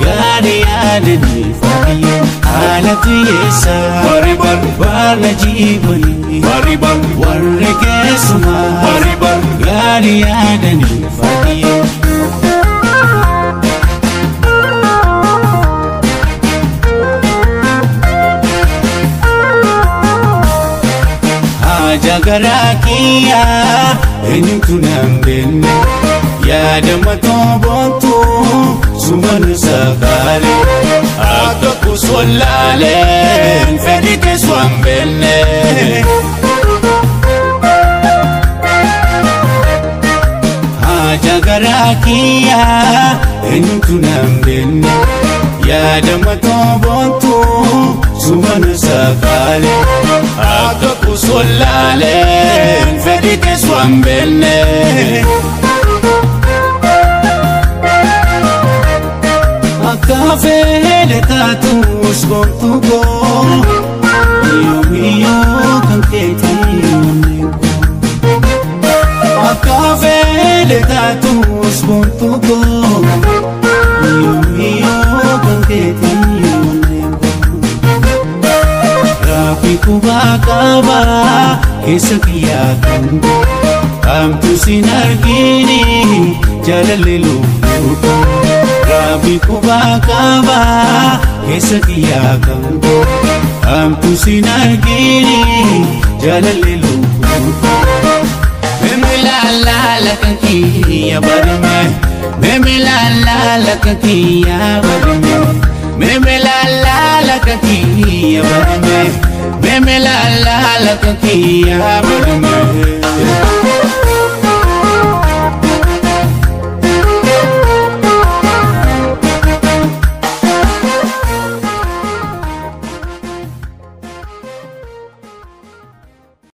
Gaarii yaadanii faayya haala tuyyeessa. Na jiibanii warri keessumaa gaarii yaadanii fadhiyee. Haja garaa kiyyaa eenyutu naan beenne, yaada matoo boontuu sumana sakaale, akka kusollaaleen fedhi keessumaan beenne. Haja garaa kiyyaa eenyutu naan beenne, yaada matoo boontuu sumana sakaale, akka kusollaaleen fedhi keessumaan beenne. Akka fedhe taatus boontuu koo, yoomiyyuu kan keetii onneen koo. Akka fedhe taatus boontuu koo, yoomiyyuu kan keetii onneen koo. Rabbi kubaa qabaa keessa kiyyaa kan hamtu sin argini jaalalli lubbuu koo. Rabbi kubaa qabaa keessa kiyyaa kan hamtu sin argini jaalalli lubbuu koo. Meme la la la kan kiyya barme, meme la la la kan kiyya barme, meme la la la kan kiyya barme, meme la la la kan kiyya barme.